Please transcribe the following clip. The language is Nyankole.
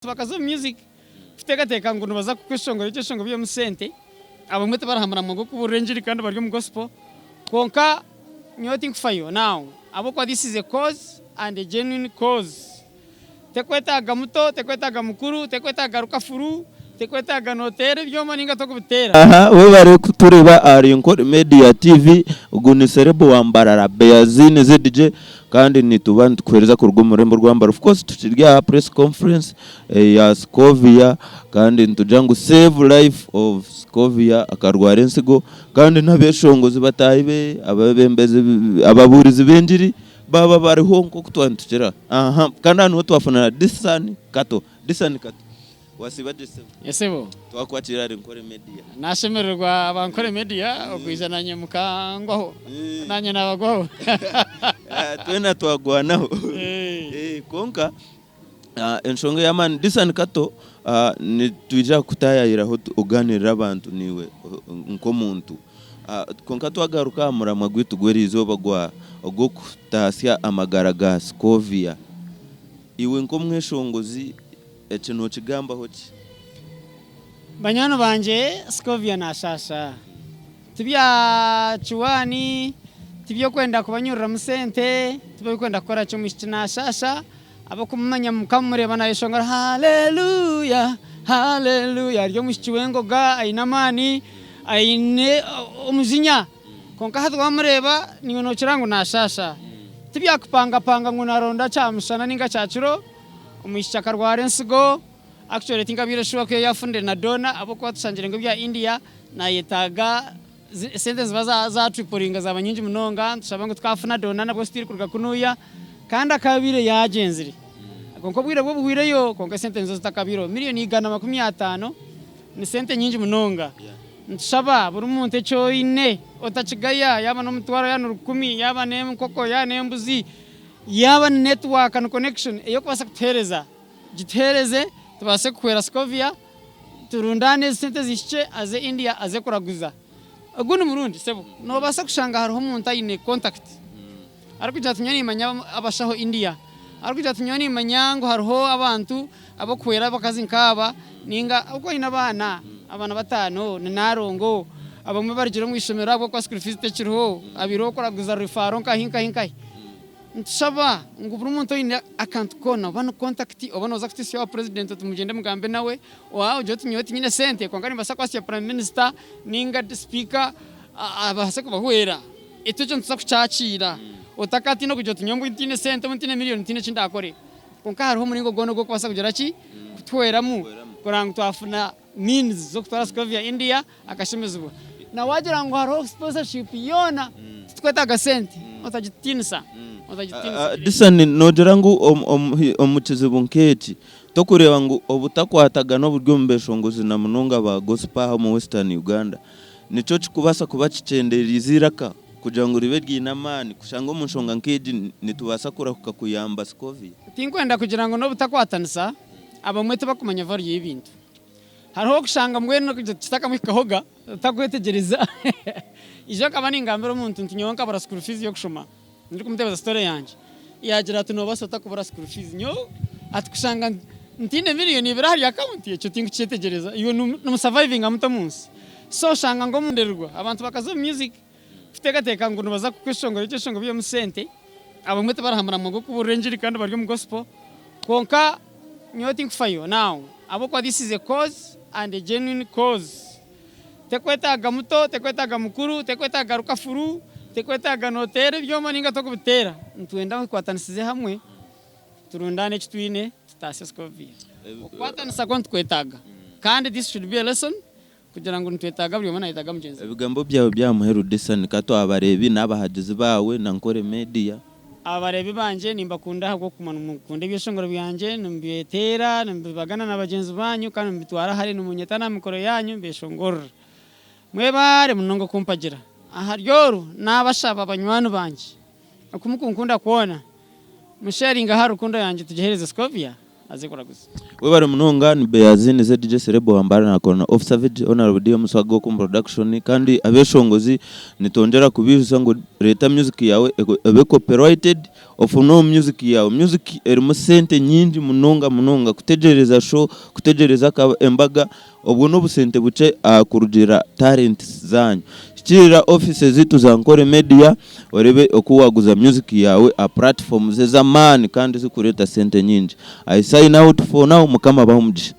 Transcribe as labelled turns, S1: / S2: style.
S1: Bakaza omu music kuteekateeka ngu nibaza kweshongora ebyeshongoro by'omu sente. Abamwe tibari aha muramwa gw'okubuurira engiri kandi bari omu gospel. Kwonka nyowe tinkufayo now ahabw'okuba this is a cause and a genuine cause. Tekwetaaga muto, tekwetaaga mukuru, tekwetaaga rukafuru, tekwetaaga nooteera ebyoma nainga tokubiteera.
S2: Aha webare kutureba ahari Nkore Media TV, ogu ni Celeb wa Mbarara Beazine ZJ Kandi nituba nitukuheereza kuruga omu rurembo rwa Mbara. Of course tukiri aha press conference eya Scovia kandi nitugira ngu save life of Scovia akarwara ensigo kandi n'abeshongozi bataahi be, abebembezi, ababuurizi b'engiri baaba bariho nk'oku twaba nitukira. Aha kandi aha niho twafuna na Dissan Kato. Dissan Kato. Wasiiba gye sebo?
S1: Esebo.
S2: Twakwakiira ahari Nkore Media.
S1: Nashemererwa aba Nkore Media okwija nanye mukangwaho. Nanye nabagwaho.
S2: Twena twagwanaho. Kwonka enshonga ey'amaani Dissan Kato nitwija kukutaayayiraho ogaaniirire abantu naiwe nk'omuntu. Kwonka twagaruka aha muramwa gwaitu gw'eriizooba ogw'okutaasya amagara ga Scovia. Iwe nk'omweshongozi Eki nookigambaho ki?
S1: Banywani bangye, Scovia naashaasha. Ti bya kiwaani, ti by'okwenda kubanyururamu sente, ti by'okwenda kukora ki, omwishiki naashaasha. Ab'okumumanya mukamureeba naayeshongora Haleluya! Haleluya! Ari omwishiki w'engoga, aine amaani, aine omujinya. Kwonka hati waamureeba, naiwe nookira ngu naashaasha. Ti bya kupangapanga ngu naaronda kyamushana nainga kyakiro. Omwishiki akarwara ensigo, actually tinkabaire sure ku yafunire na donor ahabw'okuba tushangire ngu ebya India nayetaaga esente niziba za triplinga zaba nyingi munonga, nitushaba ngu tukafuna donor nabwo still kuruga kunuya kandi akabaire yagyenzire kwonka obwire bwe buhwireyo kwonka esente nizo zitakabaireho. Million 150 ni sente nyingi munonga. Nitushaba buri muntu eki oine otakigaya yaba n'omutwaro yaba ni rukumi yaba n'enkoko yaba n'embuzi, Yaaba ni netiwaaka ni connection ey'okubaasa kutuheereza, gituheereze tubaase kuhwera Scovia turundaane ezi sente zihikye aze India aze kuraguza. Ogundi murundi sebo, noobaasa kushanga hariho omuntu aine contact arikugira ati nyowe nimanya abashaho India, arikugira ati nyowe nimanya ngu hariho abantu ab'okuhwera abakazi nk'aba ninga ahabw'okuba aine abaana, abaana bataano, ni Nalongo, abamwe barugire omu ishomero ahabw'okuba school fees tekiriho, abaireho kuraguza referral nkahi nkahi nkahi. Nitushaba ngu buri muntu oine akantu koona oba ni contact oba nooza kutuhitsya owa president oti mugyende mugambe nawe, oba ogire oti nyowe tinyine sente kwonka nimbaasa kuhitsya prime minister ninga speaker abaase kubahwera. Itwe ekyo nituza kukyakiira. Otakatiina kugira oti nyowe mbwenu tinyine sente oba tinyine million tihaine eki ndaakore. Kwonka hariho omuringo gwona ogw'okubaasa kugira ki? Kutuhweramu kureba ngu twafuna means z'okutwara Scovia India akashemezibwa. Na waagira ngu hariho sponsorship yoona, titukwetaaga sente, otagitutiinisa, otagitutiinisa.
S2: Disani, noogira ngu omu kizibu nk'eki, tokureeba ngu obutakwatagana oburi omu beshongozi na munonga ba gospel aha omu Western Uganda nikyo kirikubaasa kuba kikyendereize eiraka kugira ngu ribe riine amaani kushanga omu nshonga nk'egi nitubaasa kurahuka kuyamba Scovia?
S1: Tinkwenda kugira ngu n'obutakwatanisa, abamwe tibakumanya value y'ebintu. Hariho okushanga mbwenu kitakamuhikahoga otakwetegyereza. Ijo nkaba ningambira omuntu nti nyowe nkabura school fees y'okushoma ndikumuteebeza story yangye. Yaagira ati noobaasa ota kubura school fees? Nyowe ati kushanga ntaine million ibiri ahari account ekyo tinkukyetegyereza. Iwe nimusurvivinga muta omunsi? So oshanga ngu omundererwa abantu bakaza omu music kuteekateeka ngu nibaza kweshongora ebyeshongoro by'omu sente. Abamwe tibari aha muramwa gw'okubuurira engiri kandi bari omu gospel. Kwonka nyowe tinkufayo now ahabw'okuba this is a cause and a genuine cause. Tekwetaaga muto, tekwetaaga mukuru, tekwetaaga rukafuru, tekwetaaga nooteera ebyoma nainga tokubiteera. Nitwenda ngu tukwatanisize hamwe turundaane eki twine tutaasye Scovia. Okukwatanisa kwo nitukwetaaga kandi this should be a lesson kugira ngu nitwetaaga buri omwe nayetaaga mugyenzi we.
S2: Ebigambo byawe by'aha muheru Disani ka twabareebi n'abahagizi baawe na Nkore Media.
S1: Abareebi bangye nimbakunda ahabw'okuguma nimukunda ebyeshongoro byangye, nimubyeteera, nimubibagana na bagyenzi banyu kandi nimubitwara hare, nimunyeta n'aha mikoro yaanyu mbeshongorera. Mwebaare munonga okumpagira. Ahari oru naabashaba banywani bangye, oku mukunkunda kwona, musheeringe aha rukundo yangye tugiheereze Scovia. Aze kuraguza.
S2: Webare munonga ni Beyazini ZJ Celeb wa Mbarara na Corona of Savage Honourable DM Swagga Okum Production kandi abeshongozi nitwongyera kubijutsya ngu reeta music yaawe ebe copyrighted ofune omu music yaawe. Music erimu sente nyingi munonga munonga kutegyereza show, kutegyereza embaga obwo n'obusente bukye aha kurugiirira talents zaanyu. Hikiirira office zaitu za Nkore Media Orebe oku waguza music yawe aha platforms ez'amaani kandi ezikureeta sente nyingi. I sign out for now, Mukama abahe omugisha.